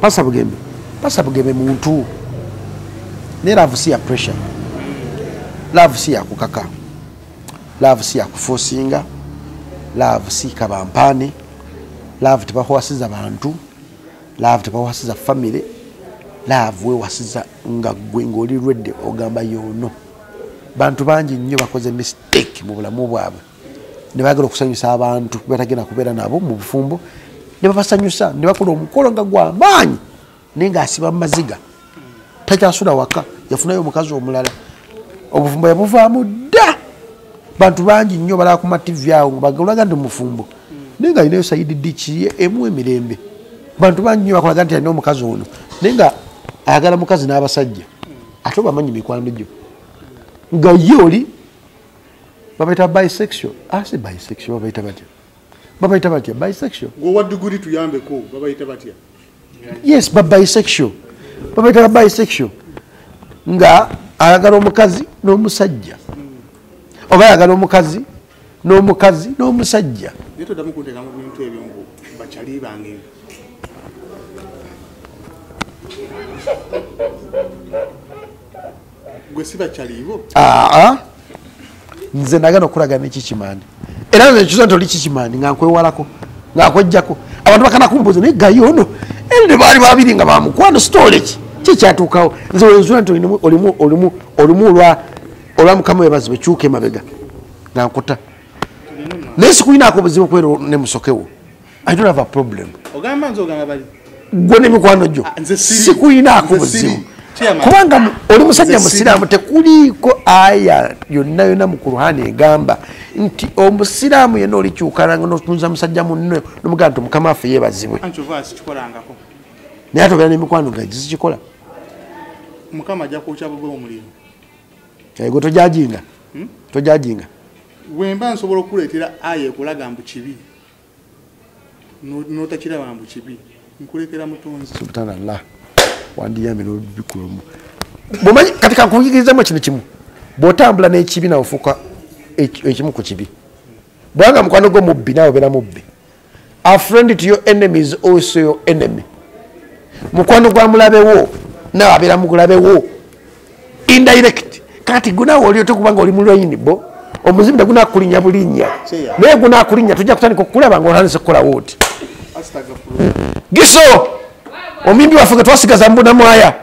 Pastor Bugembe. Pastor Bugembe muntu. Ne love si ya pressure. Love si ya kukaka. Love si ya kuforcinga. Love si kabampane. Love tebawasiza bantu. Love tebawasiza family. Love wewasiza nga gwe ng'oli ready ogamba yono. Bantu bangi nnyo bakoze mistake mu bulamu bwabwe. Ne baagala okusanyusa abantu batagenda kubeera nabo mu bufumbo. Ne babasanyusa ne bakola omukolo nga gwa maanyi naye ng'asiba mu maziga. Takyasula waka yafunayo omukazi omulala. Obufumbo yabuvaamu dda. Bantu bangi nnyo balaba ku ma TV awo bagulaga nti mufumbo. Naye nga alinayo side dish ye emu emirembe. Bantu bangi nnyo bakolaga nti alina omukazi ono naye nga ayagala mukazi n'abasajja. Ate obamanyi mikwano gyo. Nga ye oli babayita bisexual. Ah, si bisexual babayita batya? Babayita batya? Bisexual. Gwe wa degree tuyambeko babayita batya? Yes, ba bisexual. Babayita bisexual. Nga ayagala omukazi n'omusajja. Oba ayagala omukazi n'omukazi n'omusajja. Naye toddamu kunteeka mu bintu ebyo mbu bakyali bange. Gwe si bakyalibo? Aa. Nze nagana okulaga n'ekikimaani. Era nze nkizuula nti oli kikimaani nga nkwewalako, nga nkweggyako. Abantu bakana kumbuuza naye gayi ono. Era ne baali babiri nga ba mukwano sitole ki? Ki kyatuukawo? Nze wenzuula nti olimu olwa Mukama weebazibwe kyuka emabega nga nkuta. Naye sikulinaako buzibu okubeera ne musokewo. I don't have a problem. Ogamba nze ogamba bali? Gwe n'emikwano gyo. Sikulinaako buzibu. Kubanga oli musajja musiraamu tekuliiko aya yonna yonna mu Kur'ani egamba nti omusiraamu yenna olikyukananga n'otunza musajja munno n'omugamba nti Mukama waffe yeebazibwe. Anti ova sikikolangako. Naye ate obeera n'emikwano nga gizikikola. Mukama ajja kwokya bugwe omuliro. Gwe tojajinga. Tojajinga. Bwe mba nsobola okukuleetera aya ekulaga mbu kibi n'otakiraba mbu kibi nkulekera mutonzi. Subhanallah. Wandiyambe n'obikulamu. Bw'omanyi kati kankuyigirizamu kino kimu. Bw'otambula n'ekibi nawe ofuuka ekimu ku kibi. Bw'anga mukwano gwo mubbi nawe obeera mubbi. A friend to your enemy is also your enemy. Mukwano gwa mulabe wo nawe abeera mugulabe wo. Indirect. Kati gwe naawe oli otya kubanga oli mulwayini bo. Omuzimu tegunakulinnya bulinnya. Naye gunakulinnya tujja kutandika okukulaba ng'otandise kukolawo oti. Giso! Omuyimbi waffe gwe twasigaza mbuna mwaya.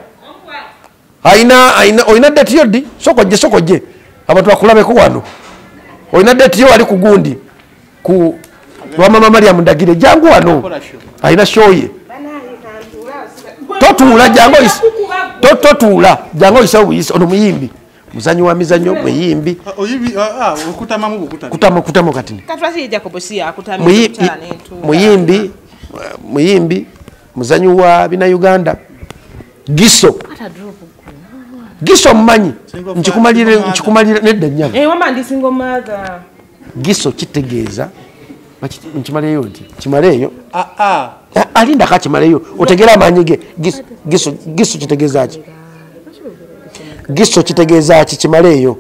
Olina date yo ddi? Sooka ojje. Abantu bakulabeko wano. Olina date yo ali ku gundi. Ku lwa Mama Mariam Ndagire. Jangu wano. Alina show ye. Totuula jangu oyise. Totuula jangu oyise obuyise. Ono muyimbi. Muzanyi wa mizannyo muyimbi. Okutamamu kutama kati. Muyimbi. Muyimbi. Muzanyi wa bina Uganda. Giso. Giso mmanyi. Nkikumalire nedda nnyabo. Wama ndi single mother. Giso kitegeeza. Nkimaleyo nti. Kimaleyo. Alinda kakimaleyo. Otegera amaanyi ge. Giso kitegeeza ki? Giso kitegeeza ki? Kimaleyo.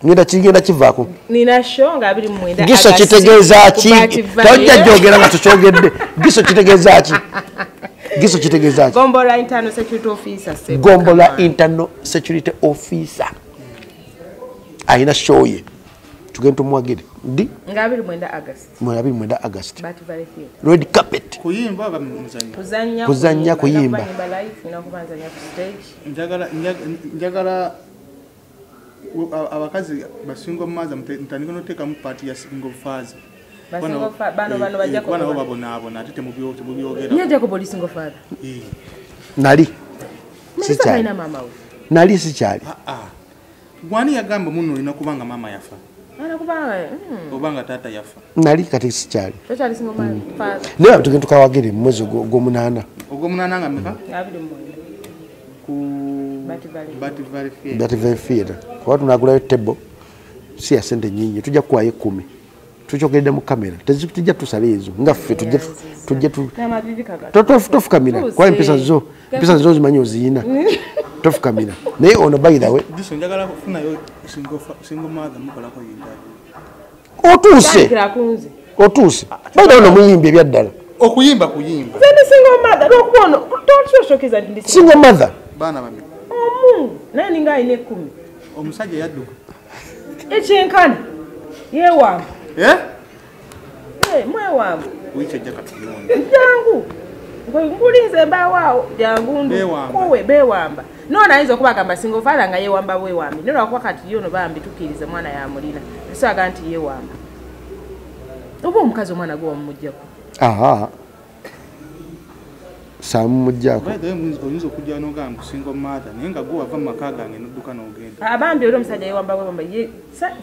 Ngenda kivaako. Nina show nga 29. Giso kitegeeza ki? Tojja gyogera nga tokyogedde. Giso kitegeeza ki? Giso kitegeeza ki? Gombola Internal Security Officer. Gombola Internal Security Officer. Alina show ye. Tugenda tumuwagire. Ndi? Nga 29 August. 29 August. Red carpet. Kuyimba oba muzanyo? Kuzannya kuyimba. Njagala abakazi basingo mother mutandika n'oteekamu part ya single father. Bano bajja ko. Bano babonaabona ate temubyogera. Nye Jacob oli single father. Nali. Sikyali. Nali sikyali. Gwani yagamba muno olina kubanga maama yafa. Obanga taata yafa. Nali kati sikyali. Tokyali single father. Naye tugenda tukawagire mu mwezi ogw'omunaana. Ogw'omunaana nga mmeka? 29. Ku Bat Valley Theatre. Kuba tunagulayo table si ya sente nnyingi tujja kuwayo 10. Tukyogeredde mu kamera tujja tusala ezo nga ffe tujja tofukamira kuba empisa zo zimanyi oziyina tofukamira naye ono by the way Giso njagala kufunayo single mother mukolako interview. Otuuse. Otuuse. By the way ono muyimbi ebyaddala. Okuyimba kuyimba. Nze ndi single mother lwokuba ono tokyosokeza nti ndi single mother. Baana bameka? Omu naye ninga alina 10. Omusajja yadduka. Ekyenkana yeewamba. Eh? Mwewamba. Wiiki ejja katunoonye. Jangu. Nkulinze mbaawo awo jangu ndukowe beewamba. Nono ayinza okubagamba single father nga yeewamba bwewambi. Naye lwakuba kati ye ono bambi tukkirize mwana yamulina. Tusaga nti yeewamba. Oba omukazi omwana gwe wamumuggyako. Aha. Samumuggyako. By the way, oyinza okujja n'ogamba single mother naye nga gwe wava mu maka gange n'odduka n'ogenda. Abambi oli omusajja yeewamba bwewamba.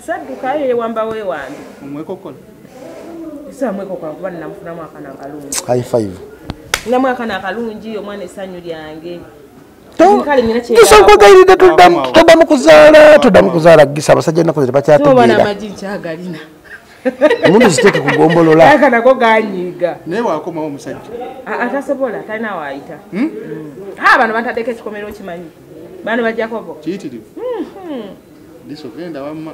Saddukayo yeewamba bwewambi. Omwekokola. Samwekokola kuba nnamufunamu akaana akalungi. High five. Nnamu akaana akalungi omwana essanyu lyange. Tusonkwegayiridde toddamu kuzaala toddamu kuzaala Gisa abasajja ennaku zino tebakyategeera. Amagi nkyagalina. Omuntu ziteeke ku gombolola. Aka nako ganyiiga. Naye wakomawo omusajja. Atasobola talina waayita. Bano bantaddeko ekikomero okimanyi. Bano ba Jacobo. Kiyitirivu. Liso genda wamma.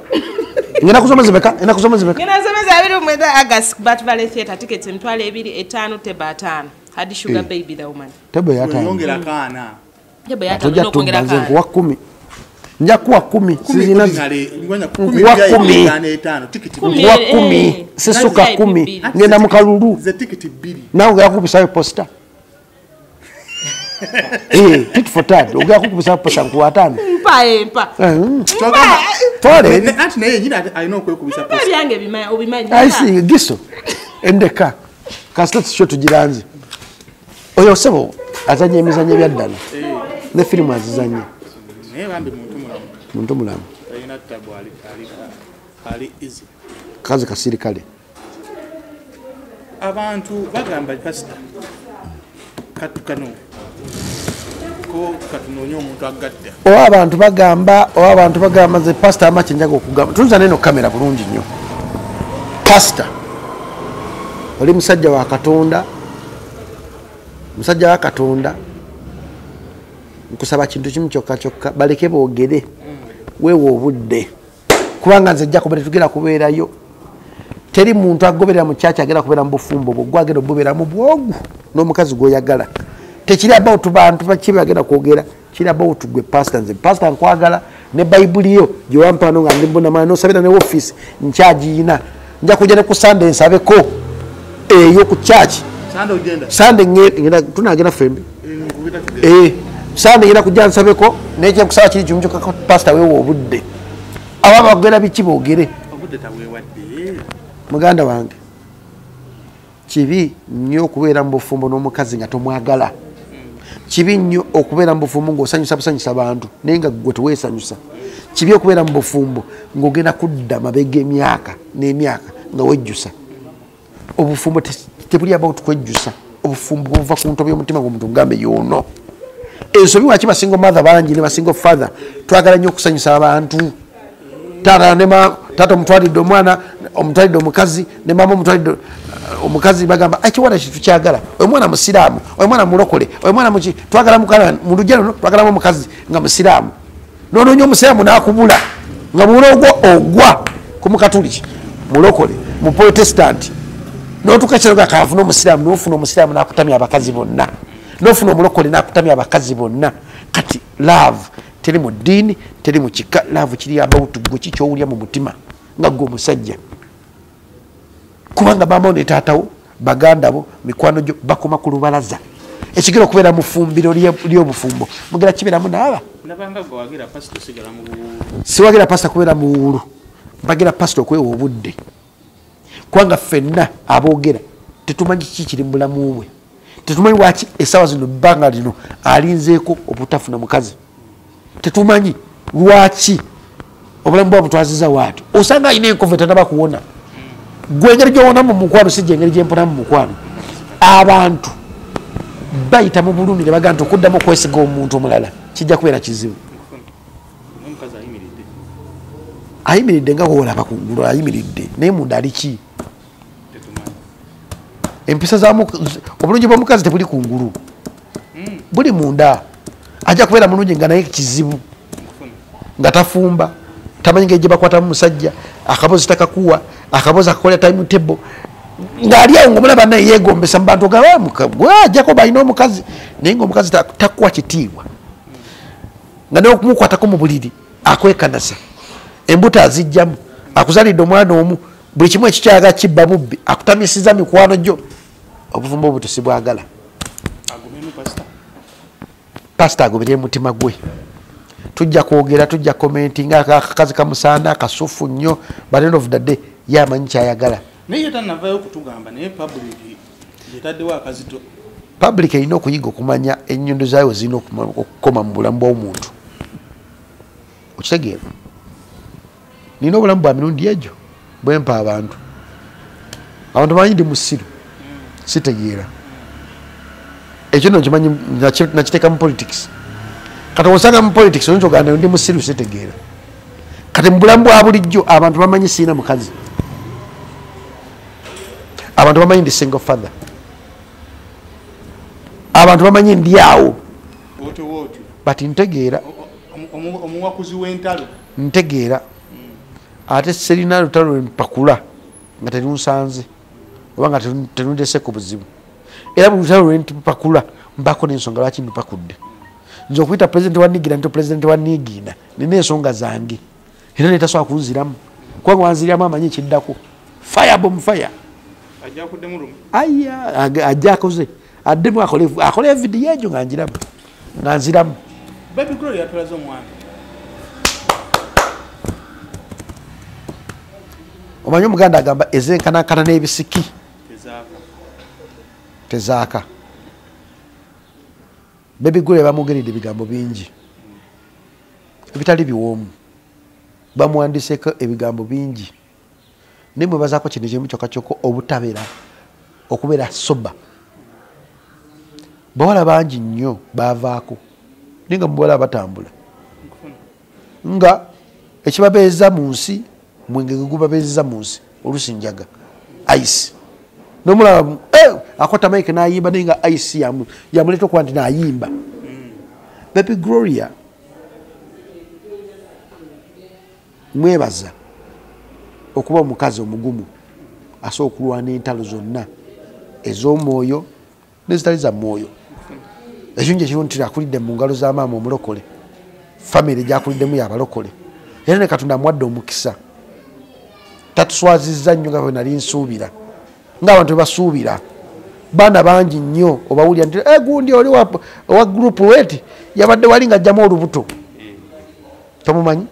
Ngenda kusoma zimeka? Ngenda kusoma zimeka? Ngenda nsomeza 29 August Bat Valley Theatre tickets 20,000 5 teba 5. Hadi Sugar Baby the woman. Tebo ya 5. Yongera kaana. Tebo ya 5 n'okwongera kaana. Nkuwa 10. Nja kuwa 10. Sizina. Nkuwa 10. Tikiti nkuwa 10. Sisuka 10. Ngenda mu kalulu. Ze tikiti 2. Nawe ogenda kukubisayo poster. Tit for tat. Ogenda kukubisayo poster nkuwa 5. Mpa mpa. Tole. Anti naye nyina alina okwekubisa poster. Mpa byange obimanyi. I see Giso. Endeka. Kasita sho tugiranze. Oyo sebo azanye emizannyo ebyaddala. Ne firimu azizanye. Naye bambi muntu mulamu. Muntu mulamu. Talina tabu ali easy. Kazi kasirikale. Abantu bagamba pastor katukano ko katunoonye omuntu agadda. Oba abantu bagamba nze pastor amaki njaga okugamba. Tunza neno kamera bulungi nnyo. Pastor oli musajja wa Katonda. Musajja wa Katonda. Nkusaba kintu kimu kyokka kyokka baleke boogere. Weewe obudde. Kubanga nze nja kubeera tugenda kubeerayo. Teri muntu agoberera mu church agenda kubeera mu bufumbo bwo gwagenda obubeera mu bwogu n'omukazi gw'oyagala. Tekiri about bantu baki bagenda kwogera, kiri about gwe pastor. Nze pastor nkwagala ne Bayibuli yo gye wampa nga ndi mbona maana n'osabira ne office nkyagiyina. Nja kujja ne ku Sunday nsabeko eyo ku church. Sunday ogenda? Sunday ngenda tunagenda fembe. Sunday ngenda kujja nsabeko naye nkusaba kiri kimu kyokka pastor weewe obudde. Aba bagera biki boogere. Obudde taweewadde. Muganda wange kibi nnyo okubeera mu bufumbo n'omukazi nga tomwagala. Kibi nnyo okubeera mu bufumbo ng'osanyusa busanyusa bantu naye nga ggwe teweesanyusa. Kibi okubeera mu bufumbo ng'ogenda kudda mabega emyaka n'emyaka nga wejjusa. Obufumbo tebuli about kwejjusa. Obufumbo buva ku ntobo y'omutima gw'omuntu ngambe y'ono. Ensobi lwaki ba single mother bangi ne ba single father twagala nnyo okusanyusa abantu. Tata omutwalidde omwana, omutwalidde omukazi, ne maama omutwalidde omukazi bagamba ekiwala kye tukyagala, oyo mwana musiraamu, oyo mwana mulokole, oyo mwana muki, twagala mukala mu lujja luno twagalamu omukazi nga musiraamu. N'onoonya omusiraamu n'akubula nga mulogwo ogwa ku mukatuliki, mulokole, mu protestant. N'otuuka kiro nga kaafuna omusiraamu, n'ofuna omusiraamu n'akutamya abakazi bonna, n'ofuna omulokole n'akutamya abakazi bonna. Kati love teri mu ddiini, teri mu kika, love kiri about gwe ki ky'owulya mu mutima nga gwe omusajja. Kubanga maama wo ne taata wo, baganda bo, mikwano gyo bakoma ku lubalaza. Ekigera okubeera mu ffumbiro ly'obufumbo mugera kibeeramu n'aba. Nabanga gwe wagira pastor osigala mu buwuulu. Siwagira pastor kubeera mu buwuulu, mbagira pastor okwewa obudde. Kubanga ffenna aboogera tetumanyi kiki kiri mu bulamu bwe. Tetumanyi lwaki essaawa zino ebbanga lino alinzeeko obutafuna mukazi. Tetumanyi lwaki obulamu bwabwe twaziza waati. Osanga alina enkovu etannaba kuwona. Gwe engeri gy'owonamu mu mukwano si gyengeri gy'emponamu mu mukwano. Abantu bayita mu bulumi ne bagamba nti okuddamu okwesiga omuntu omulala kijja kubeera kizibu. Ayimiridde nga bw'olaba ku ngulu ayimiridde naye munda ali ki? Empisa za obulungi bw'omukazi tebuli ku ngulu. Buli munda. Ajja kubeera mulungi nga naye kizibu. Nga tafumba, tamanyi ngeri gye bakwatamu musajja, akabozi takakuwa, akabozi akakolera timetable. Ng'ali awo ng'omulaba naye yeegombesa mu bantu ogamba Jacob alina omukazi, naye ng'omukazi takuwa kitiibwa. Nga n'okumukwatako mu buliri akwekanasa, embuto azijjamu, akuzalidde omwana omu, buli kimu ekikyaga kibba bubbi, akutamisiza mikwano gyo. Obufumbo obwo tesibwagala. Pasita agoberere mutima gwe. Tujja kwogera, tujja commentinga, akakazi kamusaana kasufu nnyo, but end of the day ye amanyi kyayagala. Naye tannavaayo okutugamba, naye public etaddewo akazito. Public erina okuyiga okumanya ennyondo zaayo zirina okukoma mu bulamu bw'omuntu. Okitegeera? Nina obulamu bwa mirundi egyo bwempa abantu. Abantu bamanyi ndi musiru, sitegeera. Ekyo nno nkimanyi, nakiteeka mu politics. Kati osanga mu politics oyinza ogamba ndi musiru, sitegeera. Kati mu bulamu bwa bulijjo abantu bamanyi siina mukazi, abantu bamanyi ndi single father, abantu bamanyi ndi awo, but ntegeera. Omuwakuzi w'entalo. Ntegeera. Ate serina lutalo lwempakula nga terunsanze oba nga terundese ku buzibu. Era buli lutalo lwempakula mbako n'ensonga lwaki ndupakudde. Nze okuyita pulezidenti wa Nigeria nti pulezidenti wa Nigeria, nina ensonga zange era netasobola kunziramu, kubanga wanziramu amanyi ekiddako. Fire bomb fire. Aya ajja akoze addemu akole vidiyo egyo nga njiramu nga nziramu. Baby Gloria yatulaze omwana. Omanyi Omuganda agamba ezenkanankana n'ebisiki tezaaka. Baby Gloria bamwogeredde ebigambo bingi ebitali biwoomu, bamuwandiseeko ebigambo bingi, naye mwebazaako kino kimu kyokka kyokka, obutabeera okubeera soba. Bawala bangi nnyo baavaako, naye nga muwala batambula nga ekibabeeza mu nsi mwenge gubabeeza mu nsi, oluusi njaga ice. Nomulaba akwata mike n'ayimba, naye nga ice yamuleeta okuba nti n'ayimba. Baby Gloria mwebaza okuba omukazi omugumu asobola okulwana entalo zonna ez'omwoyo n'ezitali za mwoyo. Ekirungi ekiriwo nti akulidde mu ngalo za maama omulokole, famire gy'akuliddemu y'abalokole, era ne Katonda amuwadde omukisa. Tatuswazizza nnyo nga bwe nali nsuubira, ng'abantu bwe basuubira. Baana bangi nnyo obawulira nti gundi oli owa group weti yabadde wali ng'ajjamu olubuto, tomumanyi?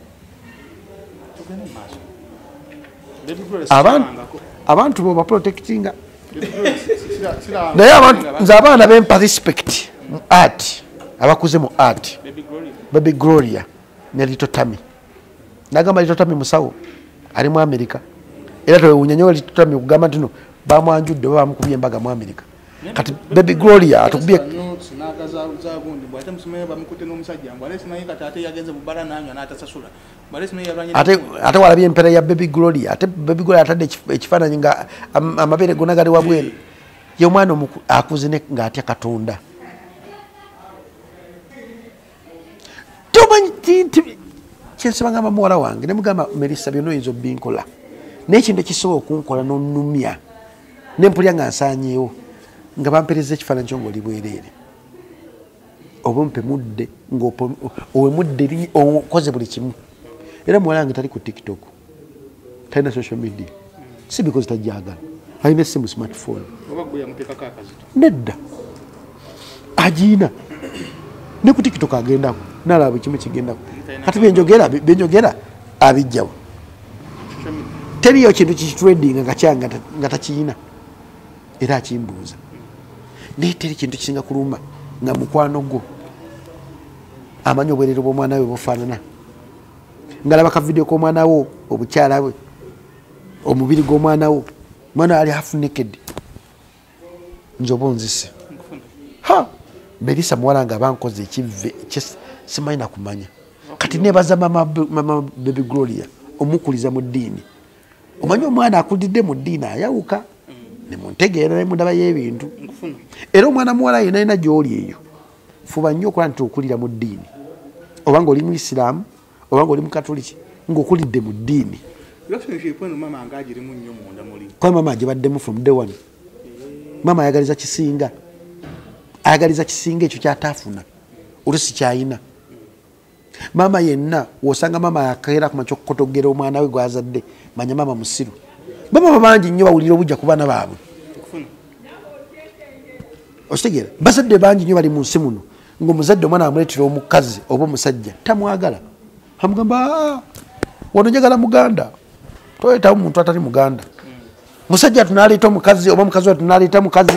Abantu bo baprotectinga. Naye nze abaana bempa respect mu art, abakuze mu art, Baby Gloria ne Little Tammy. Nagamba Little Tammy musawo ali mu America, era tewewuunya nnyo Little Tammy okugamba nti no bamwanjudde oba bamukubye embaga mu America. Kati Baby Gloria atukubye ate walabye empeera ya Baby Gloria. Ate Baby Gloria atadde ekifaananyi nga amabeere gonna gali wabweru. Ye omwana akuze ng'atya Katonda. Tomanyi kyensaba ngamba muwala wange ne mugamba Melissa, byonna oyinza obinkola, naye ekintu ekisobola okunkola n'onnumya ne mpulira nga nsaanyeewo nga bampereza ekifaananyi kyo ng'oli bwereere, oba ompemudde ng'owemudde okoze buli kimu. Era muwala wange tali ku TikTok, talina social media, si because tajagala, alina essimu smartphone. Nedda agiina ne ku TikTok agendako nalaba buli kimu kigendako. Kati byenjogera abijjawo. Teriyo kintu kitrendinga nga kyanga nga takiyina, era akimbuuza. Naye teri kintu kisinga kuluma nga mukwano gwo amanyi obwerere bw'omwana we bufaanana, ng'alaba ka vidiyo k'omwana wo, obukyala bwe, omubiri gw'omwana wo, omwana ali half naked, nze oba onzise. Ha, Melissa muwala nga bankoze ekivve simanyi nakumanya. Kati nebaza mama Baby Gloria omukuliza mu ddiini. Omanyi omwana akulidde mu ddiini ayawuka ne muntegeera ne mundaba y'ebintu. Era omwana muwala yenna alina gy'oli eyo, fuba nnyo okulaba nti okulira mu ddiini, oba ng'oli Muisiraamu oba ng'oli Mukatoliki, ng'okulidde mu ddiini. Relationship eno mama ngagirimu nnyo munda muli. Kwa mama agibaddemu from day one. Mama ayagaliza kisinga. Ayagaliza kisinga ekyo kyataafuna. Olusi kyayina. Mama yenna wosanga mama yakeera ku makya okukotogera omwana we gw'azadde, manya mama musiru. Bamama bangi nnyo bawulira obujja ku baana baabwe. Okitegeera? Bazadde bangi nnyo bali mu nsi muno ng'omuzadde omwana amuleetera omukazi oba omusajja tamwagala. Amugamba, wano njagala muganda. Toleetawo muntu atali muganda. Musajja tunaleeta omukazi oba omukazi tunaleeta mukazi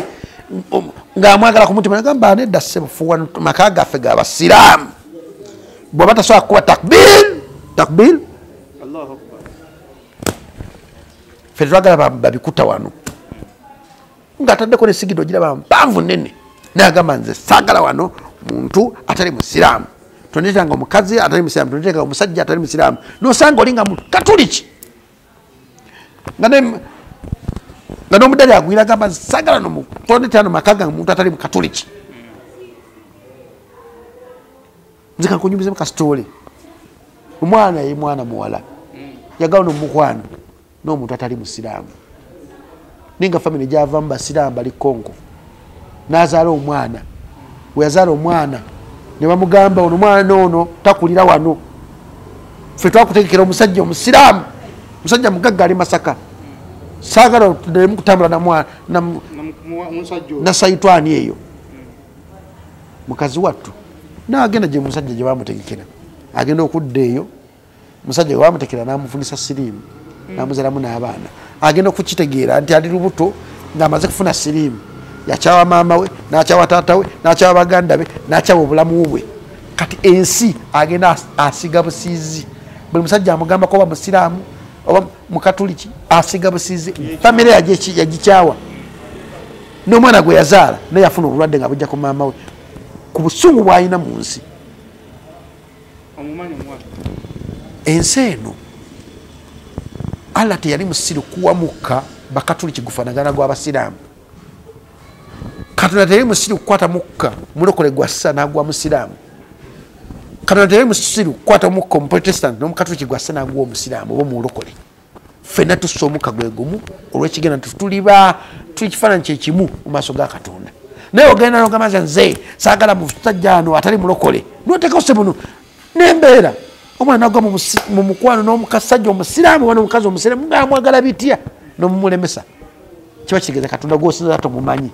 ng'amwagala ku mutima nagamba nedda ssebo wano maka gaffe ga basiraamu. Bw'aba tasobola kukuba takbir, takbir. Allahu Akbar. Ffe twagala babikuta wano. Ng'ataddeko ne sigino giraba mpanvu nnene. N'agamba nze saagala wano muntu atali musiraamu. Tondeetanga omukazi atali musiraamu, tondeetanga omusajja atali musiraamu. N'osanga oli nga mukatuliki. Nga n'omuddali agwira agamba saagala no tondeetanga maka gange muntu atali mukatuliki. Nze kankunyumizemu kasitoole. Omwana ye mwana muwala. Yagala n'omukwano n'omuntu atali musiraamu. Ninga family gy'avamu basiraamu bali Kongo. N'azaala omwana. Bwe yazaala omwana ne bamugamba ono mwana ono takulira wano. Ffe twakutegekera omusajja omusiraamu. Omusajja mugagga ali Masaka. Saagala tuddemu kutambula na mwana na sayitwani eyo. Mukazi wattu n'agenda gye musajja gye bamutegekera. Agenda okudda eyo musajja gwe bamutegekera n'amufunisa siriimu n'amuzalamu n'abaana. Agenda okukitegeera nti ali lubuto ng'amaze kufuna siriimu. Yakyawa maama we, n'akyawa taata we, n'akyawa baganda be, n'akyawa obulamu bwe. Kati ensi agenda asiga busiizi. Buli musajja amugambako oba musiraamu oba mukatuliki asiga busiizi. Famire yagikyawa. N'omwana gwe yazaala naye yafuna obulwadde nga bujja ku maama we. Ku busungu bw'alina mu nsi. Ensi eno Allah teyali musiru kuwa mukka bakatuliki gufaanagana gw'abasiraamu. Katonda teyali musiru kukwata mukka mulokole gwassa n'agwa musiraamu. Katonda teyali musiru kukwata mukka omuprotestant n'omukatuliki gwassa n'agwa omusiraamu oba omulokole. Ffenna tussa omukka gwe gumu olw'ekigenda nti tuliba tuli kifaananyi kye kimu mu maaso ga Katonda. Naye ogenda n'ogamba nze saagala musajja ano atali mulokole. N'oteekawo ssebuno n'embeera. Omwana n'agwa mu mukwano n'omukasajja omusiraamu oba n'omukazi omusiraamu ng'amwagala bitya n'omumulemesa. Kiba kitegeeza Katonda gw'osinza tomumanyi.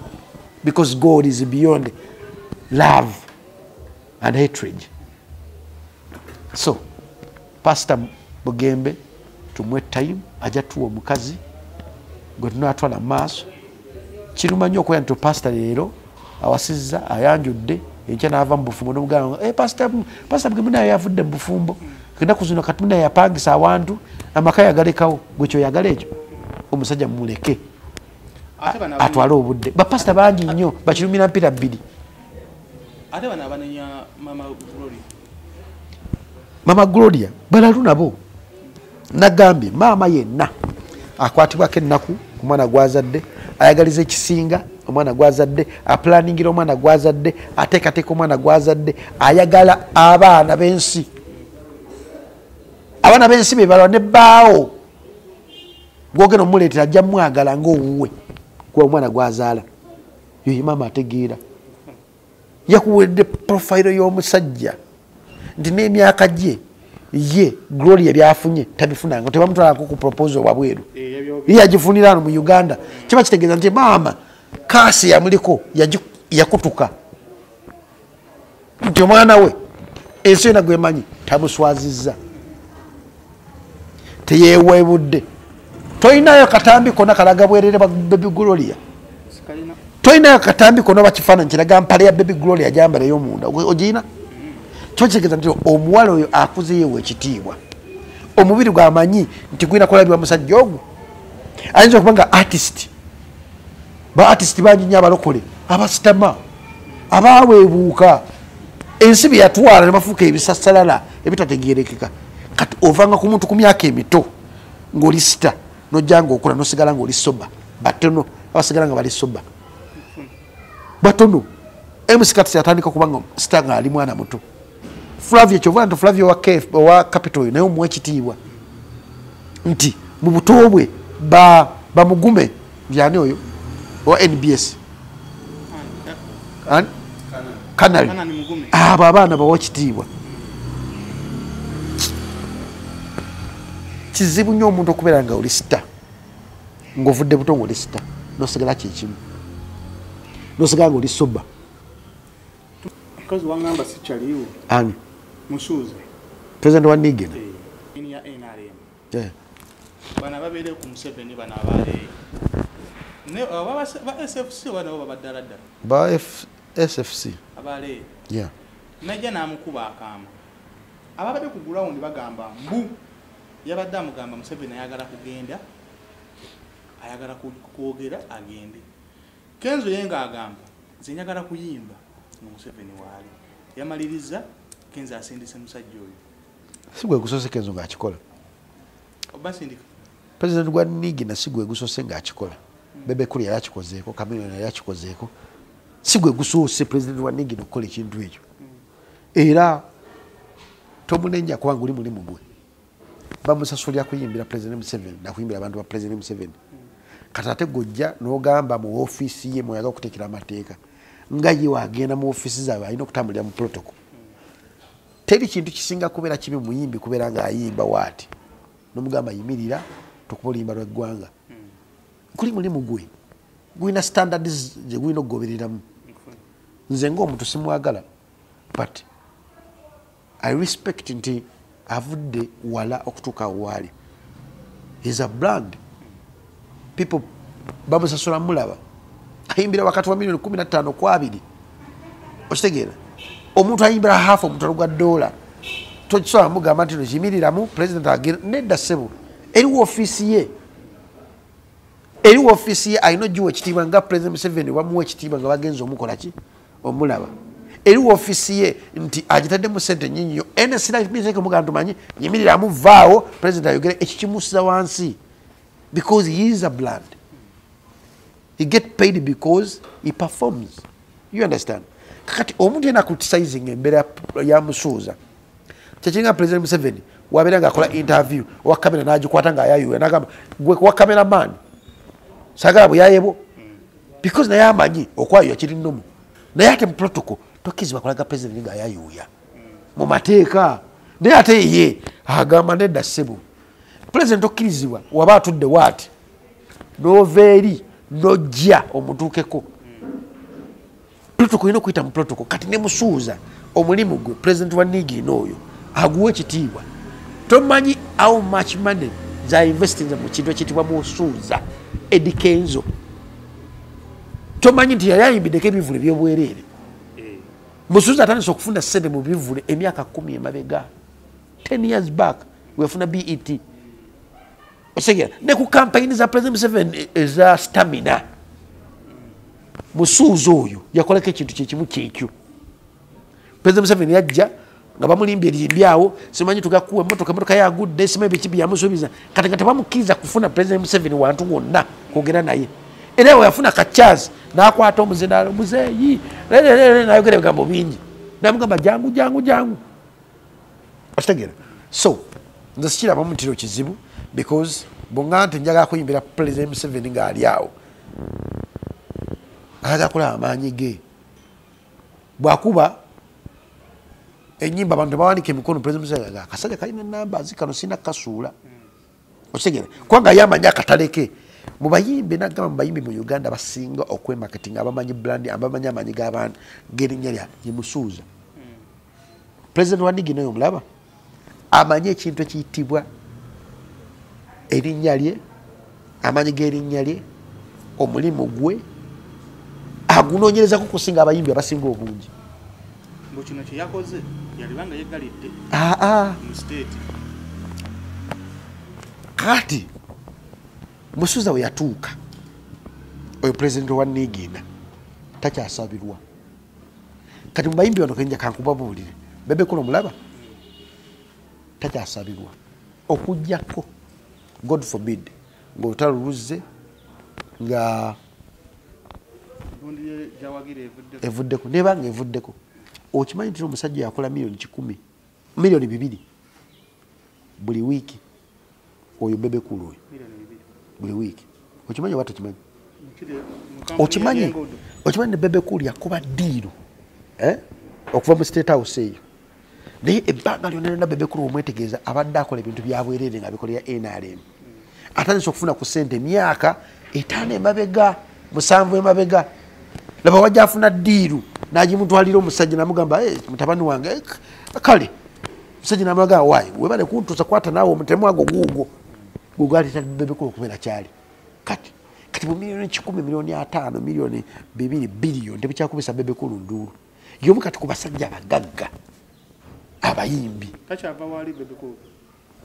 Because God is beyond love and hatred. So, Pastor Bugembe tumuwe time ajja tuwa omukazi gwe tunaatwala mu maaso. Kiruma nnyo okubeera nti pastor leero awasizza ayanjudde enkya n'ava mu bufumbo n'omugamba pastor Bugembe naye yavudde mu bufumbo. Ennaku zino kati naye yapangisa awantu amaka yagalekawo. Gwe kyoyagala ekyo omusajja mumuleke atwale obudde. Bapasita bangi nnyo bakirumira mpira bbiri. Ate bano abanenya Mama Gloria. Mama Gloria balalu nabo. Nagambye maama yenna akwatibwako ennaku ku mwana gw'azadde, ayagaliza ekisinga omwana gw'azadde, aplaningira omwana gw'azadde, ateekateeka omwana gw'azadde, ayagala abaana b'ensi. Abaana b'ensi be balwa ne bbaawo gw'ogenda omuleetera ajja mwagala ng'owuwe kuba omwana gw'azaala. Yoyo maama ategeera. Yakuwedde profile y'omusajja nti n'emyaka gye ye Gloria byafunye tabifunanga, tebamutwalako ku proposal wabweru. Ye yagifunira wano mu Uganda. Kiba kitegeeza nti maama kaasi yamuliko yakutuka nti omwana we ensi yonna gwemanyi tamuswazizza, teyeewebudde. Toyinayo katambi konna kalaga bwerere bwa Baby Gloria. Toyinayo katambi konna oba kifaananyi kiraga mpale ya Baby Gloria gyambala ey'omunda ogiyina. Kiba kitegeeza nti omuwala oyo akuze yeewa ekitiibwa. Omubiri gw'amanyi nti gulina kulabibwa musajja ogwo. Ayinza okuba nga artist. Ba artist bangi nnyo abalokole abasitama abaweebuuka ensi bye yatwala ne bafuuka ebisasalala ebitategeerekeka. Kati ovanga ku muntu ku myaka emito ng'oli sita n'ojja ng'okula n'osigala ng'oli soba. Batono abasigala nga bali soba. Batono. MC Kats yatandika kuba nga sita ng'ali mwana muto. Flavia kyova nti Flavia owa Capital naye omuwa ekitiibwa nti Mu buto bwe bamugume yani oyo wa NBS. Ani? Kanali. Abo abaana bawa kitiibwa. Kizibu nnyo omuntu okubeera nga oli star. Ng'ovudde buto ng'oli star. N'osigala kye kimu. N'osigala ng'oli soba. Mukazi wangamba si kyaliwo. Ani? Musuuza. President wa Nigena. Ya NRM. Yeah. Bana babeere ku Museveni bano abaale. Ne aba ba SFC bano babaddala ddala. Ba SFC. Abaale. Yeah. Najja n'amukuba akaama. Ababadde ku ground bagamba mbu yabadde amugamba Museveni ayagala kugenda. Ayagala kwogera agende. Kenzo ye ng'agamba nze njagala kuyimba nga Museveni waali. Yamaliriza Kenzo asindise musajja oyo. Si gwe gusoose Kenzo ng'akikola. Obasindika. President gwa Nigina si gwe gusoose ng'akikola. Bebe Cool yali akikozeeko, Chameleone yali akikozeeko. Si gwe gusoose President wa Nigina okukola ekintu ekyo. Era tomunenya kubanga oli mulimu gwe. Bamusasulira kuyimbira President Museveni na kuyimbira abantu ba President Museveni. Kati ate gojja n'ogamba mu ofiisi ye mweyagala okuteekera amateeka. Nga ye wagenda mu ofiisi zaabwe alina okutambulira mu protocol. Teri kintu kisinga kubeera kibi muyimbi kubeera ng'ayimba waati. N'omugamba yimirira tukuba oluyimba lw'eggwanga. Kuli mulimu gwe. Gulina standards gye gulina okugobereramu. Nze ng'omuntu simwagala but I respect nti avudde wala okutuuka waali. He's a brand. People bamusasula mulaba. Ayimbira wakati wa milioni 15 kwa 2. Okitegeera? Omuntu ayimbira half omutwalo gwa dola. Tokisobola mugamba nti nokiyimiriramu president agenda nedda ssebo. Eriwo ofiisi ye. Eriwo ofiisi ye alina ogiwa ekitiibwa nga President Museveni bamuwa ekitiibwa nga bagenze omukola ki? Omulaba. Eriwo ofiisi ye nti agitaddemu ssente nnyingi nnyo. NSC mugamba tumanyi yimiriramu vaawo president ayogere ekikimusiza wansi. Because he is a brand. He get paid because he performs. You understand? Kakati omuntu yena criticizing embeera ya Musuuza. Kyekiringa President Museveni wabeera ng'akola interview owa kamera n'agikwata ng'ayayuya n'agamba gwe wa cameraman saagala buyayebo because naye amanyi okwayuya kiri nnomu naye ate mu protocol tokkirizibwa kulaga president ng'ayayuya mu mateeka naye ate ye agamba nedda ssebo. President okkirizibwa waba atudde waati n'ova eri n'ojja omutuukeko. Protocol olina okuyita mu protocol. Kati ne Musuuza omulimu gwe president wa Nigina oyo aguwa ekitiibwa. Tomanyi how much money za investinze mu kintu ekiyitibwa Musuuza Eddy Kenzo. Tomanyi nti yali ayimbiddeko ebivvulu eby'obwereere. Musuuza atandise okufuna ssente mu bivvulu emyaka 10 emabega. 10 years back wefuna BET. Otegera ne ku campaign za President Museveni eza stamina. Musuuza oyo yakolako ekintu kyekimu kyekyo. President Museveni yajja nga bamulimbye erimbyawo simanyi tugakuwa emmotoka yagudde simanyi biki byamusuubiza kati nga tebamukkiriza kufuna President Museveni wantu wonna kwogera naye. Era we yafuna ka chance n'akwata omuzindaalo muzeeyi n'ayogera ebigambo bingi n'amugamba jangu jangu jangu. Okitegeera? So nze sikirabamu nti kizibu because bw'ongamba nti njagala kuyimbira President Museveni ng'ali awo ayagala kulaba amaanyi ge. Bw'akuba ennyimba abantu bawanika emikono President Museveni agamba akasajja kalina numbers kano sirina kukasuula. Okitegeera? Kubanga ye amanyi akatale ke. Mu bayimbi n'agamba mu bayimbi mu Uganda basinga okwemarketinga abamanyi brand abamanyi amaanyi g'abantu g'erinnya lya ye Musuuza. President wa Nigina oyo omulaba amanyi ekintu ekiyitibwa erinnya lye, amaanyi g'erinnya lye, omulimu gwe agunoonyerezako kusinga abayimbi abasinga obungi. Mbu kino kye yakoze yalibanga yeggalidde mu state. Kati Musuuza we yatuuka oyo president wa Nigina takyasabirwa. Kati mu bayimbi bano kenja kankubabuulire Bebe Cool omulaba takyasabirwa okuggyako God forbid ng'olutalo luzze nga evuddeko nebanga evuddeko. Okimanyi nti omusajja yakola milioni 100 milioni 200 buli wiiki Oyo Bebe Cool oyo buli wiiki. Okimanyi oba tokimanyi? Okimanyi? Okimanyi ne Bebe Cool yakuba ddiiru okuva mu State House eyo. Naye ebbanga lyonna lyonna Bebe Cool omwetegeeza abadde akola ebintu bya bwereere nga abikolera NRM. Atandise okufuna ku ssente emyaka 5 emabega, 7 emabega. Laba wajja afuna ddiiru n'agimutwalira omusajja n'amugamba, mutabani wange kale. Omusajja n'amugamba, waayi webale kuntuusa kwata naawe omutemu ago guugwo. Gwegwaleeta Bebe Cool okubeera kyali. Kati mu miliyoni 100, miliyoni 5, miliyoni 2 biliyoni tebikyakubisa Bebe Cool nduulu. Y'omu kati ku basajja abagagga abayimbi. Takyava wali Bebe Cool.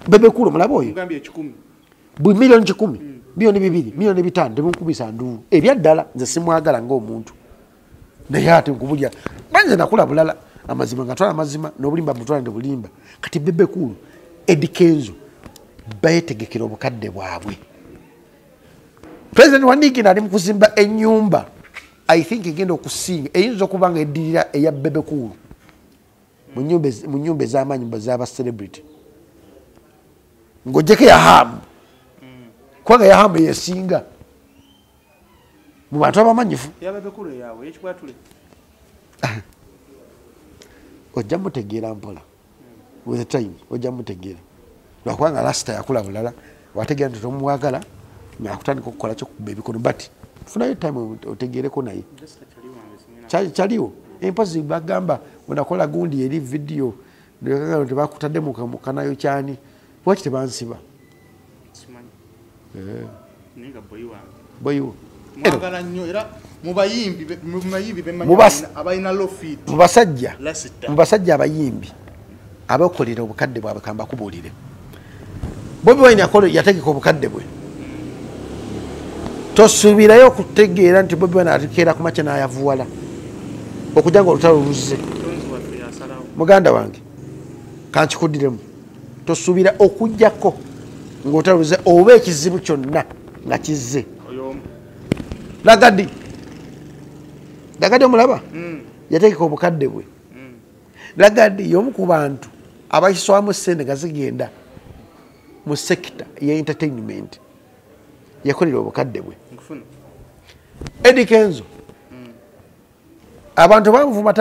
Bebe Cool omulaba oyo? Mugambye 100. Buli miliyoni 100, miliyoni 2, miliyoni 5 tebinkubisa nduulu. Ebyaddala nze simwagala ng'omuntu. Naye ate nkubulya banze nakula bulala amazima nga twala amazima n'obulimba mutwala nde bulimba. Kati Bebe Cool, Eddy Kenzo beetegekera obukadde bwabwe. President wa Nigeria ali mu kuzimba ennyumba, I think egenda okusinga eyinza okuba nga eddirira eya Bebe Cool mu nnyumba ez'amaanyi z'aba celebrity. Ng'oggyeko eya Hamu, kubanga eya Hamu yesinga mu bantu abamanyifu. Eya Bebe Cool eyaabwe ey'ekibwatule. Ojja mutegeera mpola with the time, ojja mutegeera. Lwakubanga Rasta yakula bulala, wategeera nti tomwagala ng'akutandika okukola kyokukuba ebikono, but funayo time otegeereko naye. Kyaliwo. Empozi bagamba wenakola gundi eri video tebakutadde mu kanayo kyani, lwaki tebansiba? Simanyi. Naye nga boyi wange. Boyi wo. Mwagala nnyo era mu bayimbi bemanyi abalina low feet. Mu basajja abayimbi abakolera obukadde bwabwe kamba kubuulire. Bobi Wine yategeka obukadde bwe. Tosuubirayo okutegeera nti Bobi Wine atekeera ku makya n'ayavuwala okujja nga olutalo luzze. Muganda wange kankikuddiremu, tosuubira okujjako ng'olutalo luzze oba ekizibu kyonna nga kizze. Lagadi omulaba yategeka obukadde bwe. Lagadi y'omu ku bantu abayiswamu ssente nga zigenda mu sekita ya entertainment, yakolera obukadde bwe. Eddy Kenzo abantu bamuvuma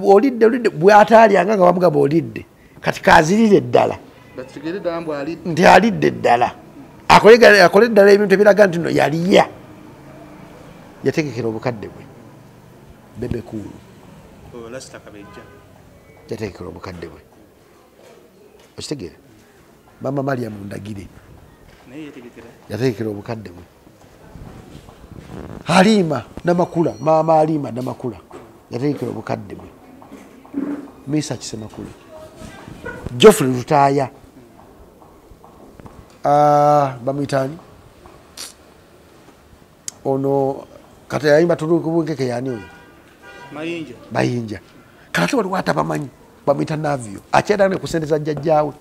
olidde bw'ataalyanga nga bamugamba olidde, kati kaazirire ddala nti alidde ddala, akole ddala ebintu ebiraga nti no yaliya. Yategekera obukadde bwe. Bebe Cool yategekera obukadde bwe. Okitegeera? Mama Mariam Ndagire yategekera obukadde bwe. Halima Namakula, Mama Halima Namakula yategekera obukadde bwe. Misa Kisemakula, Geoffrey Lutaaya, bamuyitaani ono kati yayimba tulukubunkeke yani oyo Mayinja. Kati ate waliwo atabamanyi bamuyita Navio, akyadala ne ku ssente za jjajjaawe.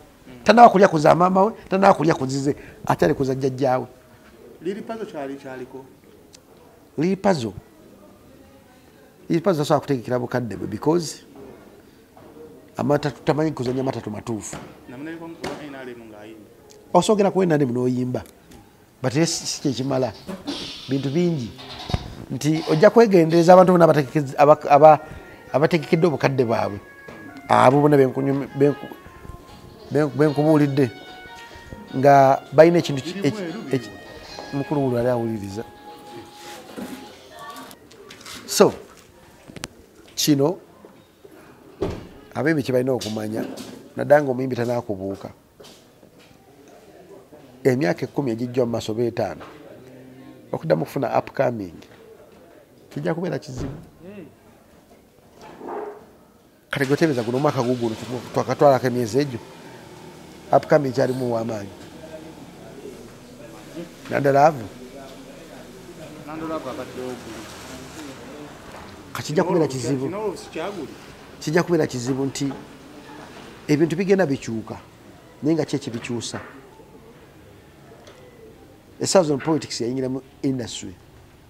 Tannaba kulya ku za maama we, tannaba kulya ku zize, akyali ku za jjajjaawe. Lil Pazo kyaliko. Lil Pazo tasobola kutegekera bukadde bwe because tamanyi kuzannya matatu matuufu. Osoogera ku NRM n'oyimba, but si kyekimala. Bintu bingi nti ojja kwegendereza abantu bonna abategekedde obukadde bwabwe, abo bonna benkubuulidde nga balina ekintu mukulu wulu ali awuliriza. So kino abayimbi kye balina okumanya, naddala ng'omuyimbi tanaakubuuka, emyaka 10 egijja mu maaso oba 5 okuddamu okufuna upcoming kijja kubeera kizibu. Kati gwetebeeza guno omwaka guguno twakatwalako emyezi egyo, upcoming kyalimu ow'amaanyi naddala avo kijja kubeera kizibu. Kijja kubeera kizibu nti ebintu bigenda bikyuka, naye nga ki ekibikyusa? Essaawa zino politics yayingira mu industry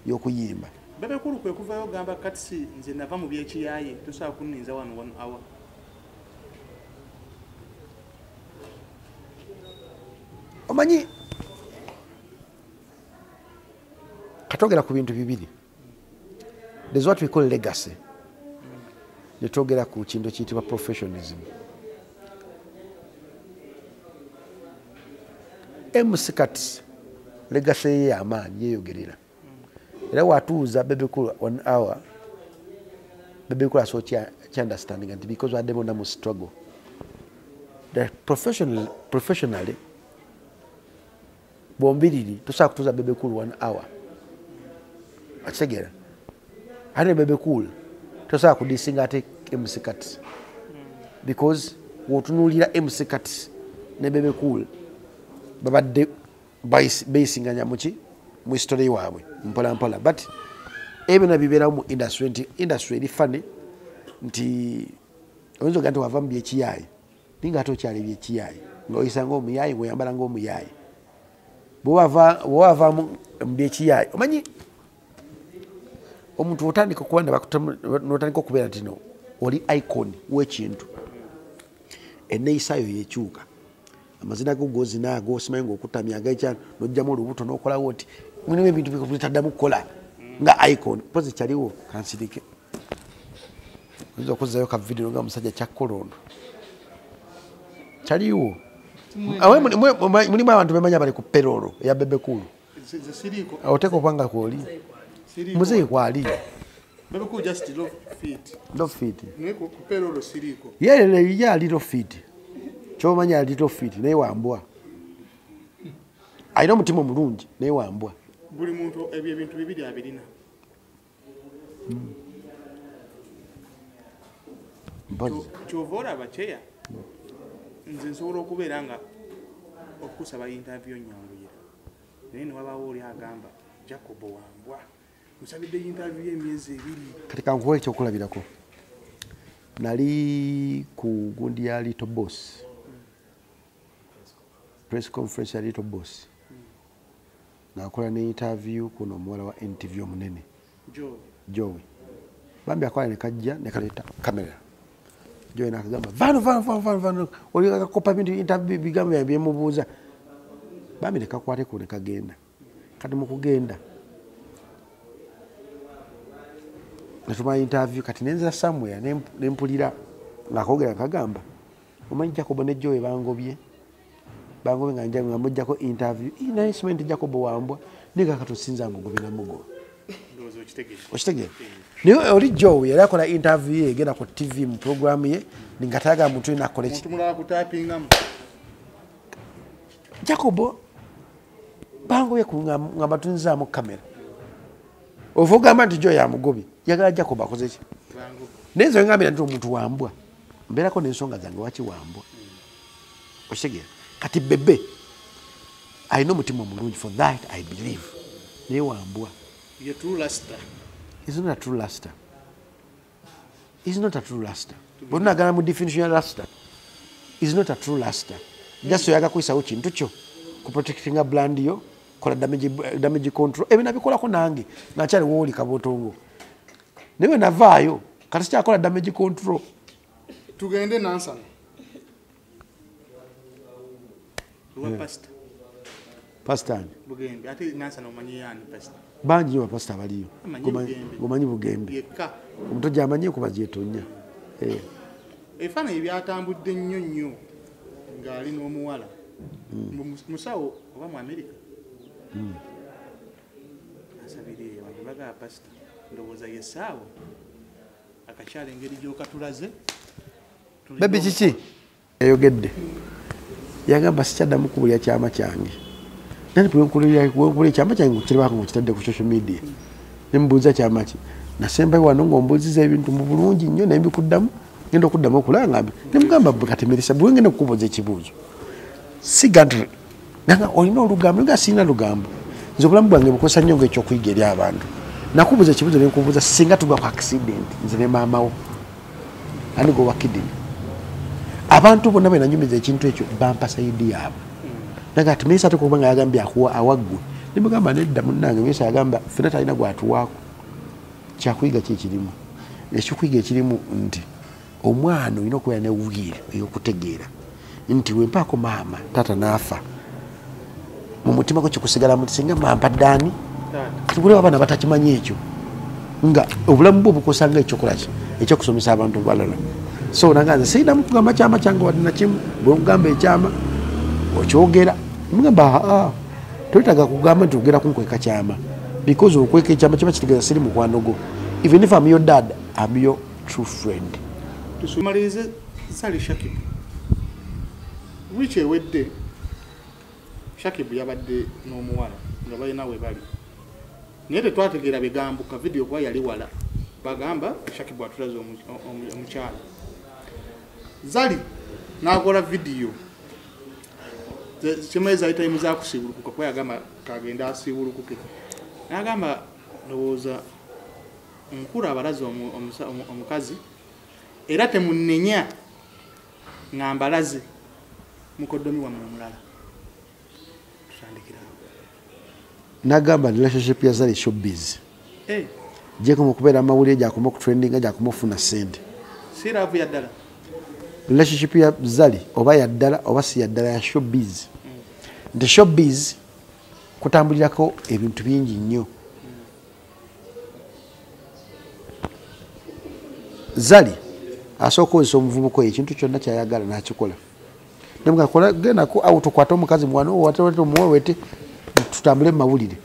y'okuyimba. Bebe Cool kwe kuvayo gamba kati nze nava mu by'ekiyaye tosobola kunninza wano 1 hour. Omanyi Katogera ku bintu bibiri. There's what we call legacy. Netogera ku kintu kiyitibwa professionalism. MC Kats legacy ye amaanyi yeeyogerera. Era watuuza Bebe Cool 1 hour, Bebe Cool asobola understanding nti because wadde bonna mu struggle. The professionally bombiriri tosobola kutuuza Bebe Cool 1 hour. Akitegeera? Ate Bebe Cool tosobola kudisinga ate MC Kats. Because w'otunuulira MC Kats ne Bebe Cool babadde basinganya muki mu history waabwe mpola mpola, but ebyo nabibeerawo mu industry nti industry eri funny nti oyinza ogamba nti wava mu byekiyaayi naye nga ate okyali byekiyaayi ng'oyisa ng'omuyaayi ng'oyambala ng'omuyaayi bwewava mu byekiyaayi omanyi omuntu otandika okuba n'otandika okubeera nti no oli icon w'ekintu enneeyisaayo yekyuka amazina go gozina ago simanyi ng'okutamya agaikya n'ojjamu olubuto n'okolawo oti mulimu ebintu bitaddamu kukola nga icon pozi kyaliwo kansirike oyinza okuzzayo ka video nga musajja kyakkola ono kyaliwo. Mulimu abantu bemanya bali ku payroll eya Bebe Cool oteeka okuba nga kwoli muzeeyi kwali Bebe Cool just love fit. Love fit. Naye ku payroll siriiko. Ye ali love fit. Ky'omanyi ali love fit naye wambwa. Alina omutima omulungi naye wambwa. Buli muntu ebyo ebintu bibiri abirina. Ky'ova olaba kyeya nze nsobola okubeera nga okusaba interview nnyanguyira naye ne wabaawo oli agamba Jacob wambwa musabidde interview emyezi ebiri. Kati kankuwe ekyokulabirako. Nali ku gundi ya Little Boss. Press conference ya Little Boss. Nakola ne interview kuno omuwala wa NTV omunene. Joey. Bambi akola ne kajja ne kaleeta kamera. Joey n'akagamba vano vano vano vano oli akakopa bintu interview bigambo byemubuuza. Bambi ne kakwateko ne kagenda. Kati mu kugenda netuma interview kati nenzira somewhere nempulira ngakogera nkagamba omanyi Jacob ne Joey bangobye nga nja nga mujjako interview naye simanyi nti Jacob wambwa naye katosinza ngugobye na mugo okitegeera. Naye oli Joey yali akola interview ye egenda ku TV mu program ye nga tayagala muntu yenna akole ki Jacob bangobye nga batunzaamu kamera ova ogamba nti Joey amugobye yagala Jacob akoze ki naye nze ngambira nti omuntu wambwa mbeerako n'ensonga zange waki wambwa okitegeera. Kati Bebe alina omutima omulungi for that I believe naye wambwa. Ye true luster. He's not a true luster. He's not a true luster. Bw'onaagala mu definition ya luster, he's not a true luster. Just oyaga kuyisawo kintu kyo ku protectinga brand yo kola damage control ebyo nabikolako nange nakyali wooli kabotongo naye bwe navaayo kati sikyakola damage control. Tugende Nansana lwa pastor. Pastor Bugembe ate Nansana omanyi yani pastor bangi nnyo bapasita abaliyo gomanyi Bugembe yekka omuto gy'amanyi okuba gyetonya. Ebifaananyi byatambudde nnyo nnyo ng'ali n'omuwala musawo oba mu Amerika asabire abantu bagaba pastor ndowooza yessaawa akakyala engeri gy'okatulaze. Bebi kiki eyogedde yagamba sikyaddamu kubulya kyama kyange nani bwenkulya ekyama kyange kirabako ng'okitadde ku social media ne mbuuza kyama ki nasembayo wano ng'ombuuziza ebintu mu bulungi nnyo naye mbikuddamu ngenda okuddamu okulaba ngambe ne mugamba kati Melissa bwe ngenda okukubuuza ekibuuzo siga nti nanga olina olugambo nga sirina lugambo nze obulamu bwange bukozesa nnyo ng'ekyokuyiga eri abantu. Nakubuuza ekibuuzo ne nkubuuza singa tugwa ku accident nze ne maama wo ani gwe wa kidney abantu bonna bwe nanyumiza ekintu ekyo bampa sayidi yaabwe naga ati Melissa ate kubanga yagambye akuwa awaggwe ne mugamba nedda munnange Melissa yagamba ffenna talina gw'atuwaako. Kyakuyiga ki ekirimu? Ekyokuyiga ekirimu nti omwana olina okubeera ne will ey'okutegeera nti wempaako maama taata n'afa mu mutima gwo kikusigalamu nti singa mampa ddaani Tugule abaana batakimanyi ekyo nga obulamu bwo bukosanga ekyokolaki ekyokusomesa abantu balala. So nanga nze sirina mukugamba kyama kyange wadde nakimu, bwekugamba ekyama okyogera mugamba aa toyetaaga kugamba nti ogera kunkweka kyama, because okweka ekyama kiba kitegeeza siri mukwano gwo. Even if I'm your dad, I'm your true friend. Tusumalirize Zari Shakib. Wiiki ewedde Shakib yabadde n'omuwala nga balina we bali, naye tetwategeera bigambo ka vidiyo kuba yali wala. Bagamba Shakib atulaze omukyala Zari n'akola vidiyo kimaze ayitayimu za kusiibulukuka kuba yagamba kagenda asiibulukuke, n'agamba ndowooza nkulu abalaze omukazi era temunnenya nga mbalaze mukoddomi wammwe omulala. Tutandikira awo. Nagamba relationship ya Zari showbiz gyekoma okubeera amawulire, gyakoma okutrendinga, gyakoma okufuna ssente. Si love ya ddala. Relationship ya Zari oba ya ddala oba si ya ddala ya showbiz. Nti showbiz kutambulirako ebintu bingi nnyo. Zari asooka okukozesa omuvubuka oyo ekintu kyonna kyayagala n'akikola. Nemugakola gendako awo tukwate omukazi mwana owate omuwewete tutambule mu mawulire,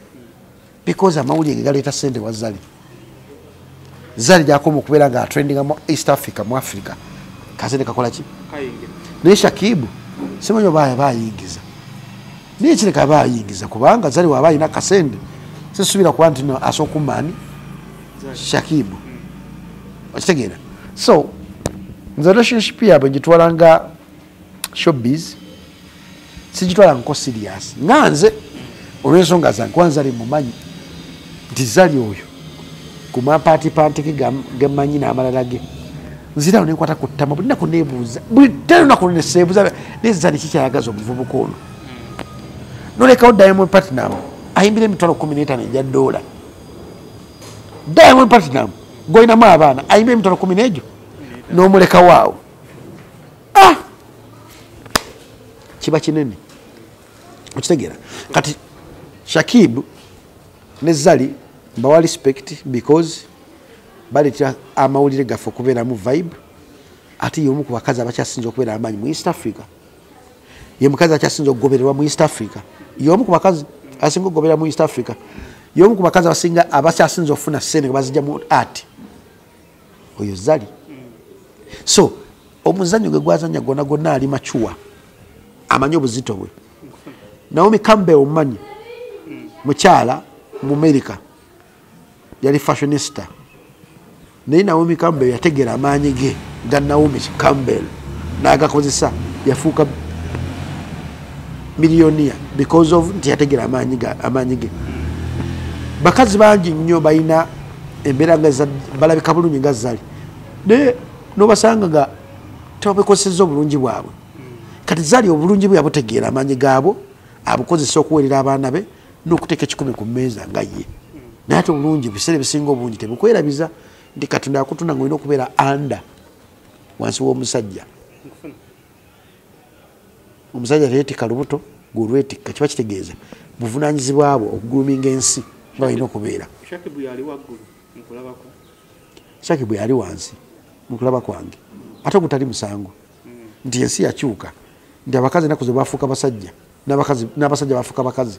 because amawulire ge galeeta ssente wa Zari. Zari gyakoma okubeera nga atrendinga mu East Africa, mu Africa kasente kakola ki? Naye Shakibu simanyi oba yaba ayingiza, naye kireka aba ayingiza kubanga Zari waba alina kasente sisuubira kuba nti asooka kumaani Shakibu. Okitegeera? So nze relationship yaabwe ngitwala nga showbiz, sigitwala nko serious nga nze olw'ensonga zange, kuba Zari mumanyi nti Zari oyo ku mampaatipaati ge gemmanyi n'amalala ge nzirawo nenkwata ku ttama buli nnaku neebuuza, buli lunaku neseebuuza naye Zari kikyayagaza omuvubuka ono. Nolekawo Diamond Platnumz ayimbira $15,000 egya ddoola. Diamond Platnumz gw'olinamu abaana ayimbira $10,000 egyo n'omulekawo awo. Ah! Kiba kinene. Okitegeera? Kati Shakib ne Zari mbawa respect because baleetera amawulire gaffe okubeeramu vibe, ate y'omu ku bakazi abakyasinze okubeera amaanyi mu East Africa. Ye mukazi akyasinze okugobererwa mu East Africa. Y'omu ku bakazi asinga okugoberera mu East Africa. Y'omu ku bakazi abasinga abakyasinze okufuna ssente nga bazijja mu art. Oyo Zari. So omuzannyo gwe gwazannya gwonna gwonna ali mature, amanyi obuzito bwe. Naomi Campbell omumanyi, mukyala mu America, yali fashionista. Naye Naomi Campbell yategeera amaanyi ge ga Naomi Campbell n'agakozesa, yafuuka millionaire because of nti yategeera amaanyi ge. Bakazi bangi nnyo balina embeera nga balabika bulungi nga Zari, naye n'obasanga nga tebabikozesezza obulungi bwabwe. Kati Zari obulungi bwe yabutegeera, amaanyi gaabwo abukozesa okuweerera abaana be n'okuteeka 10 ku mmeeza nga ye. Naye ate obulungi biseera ebisinga obungi tebukwerabiza nti Katonda yakutunda ng'olina okubeera under wansi w'omusajja. Omusajja teyeetikka lubuto, gw'olwetikka, kiba kitegeeza buvunaanyizibwa bwo okuguluminga ensi nga balina okubeera. Shakibu yali waggulu mu kulabako. Shakibu yali wansi mu kulaba kwange, ate ogutali musango nti ensi yakyuka, nti abakazi ennaku ze bafuuka basajja n'abasajja bafuuka bakazi.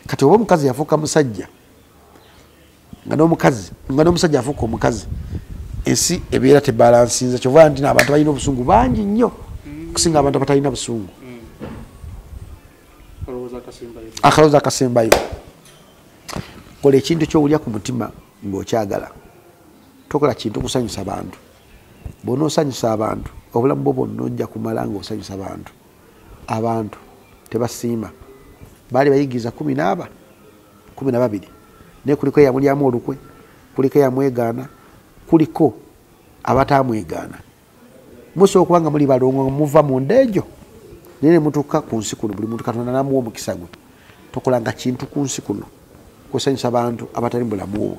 Kati oba omukazi yafuuka musajja nga n'omusajja afuuka omukazi, ensi ebeera tebalansinza. Kyova nti n'abantu balina obusungu bangi nnyo okusinga abantu abatalina busungu. Akalowoozo akasembayo, kola ekintu ky'owulya ku mutima ng'okyagala. Tokola kintu kusanyusa bantu. Bw'onoosanyusa abantu, obulamu bwo bwonna ojja kumala ng'osanyusa bantu. Abantu tebasiima. Baali bayigiriza 12 naye kuliko eyamulyamu olukwe, kuliko eyamwegaana, kuliko abatamwegaana. Musobola okuba nga muli balongo muva mu ndeejo, naye ne mutuuka ku nsi kuno, buli muntu Katonda n'amuwa omukisa gwe. Tokolanga kintu ku nsi kuno kusanyusa bantu abatali mu bulamu obwo.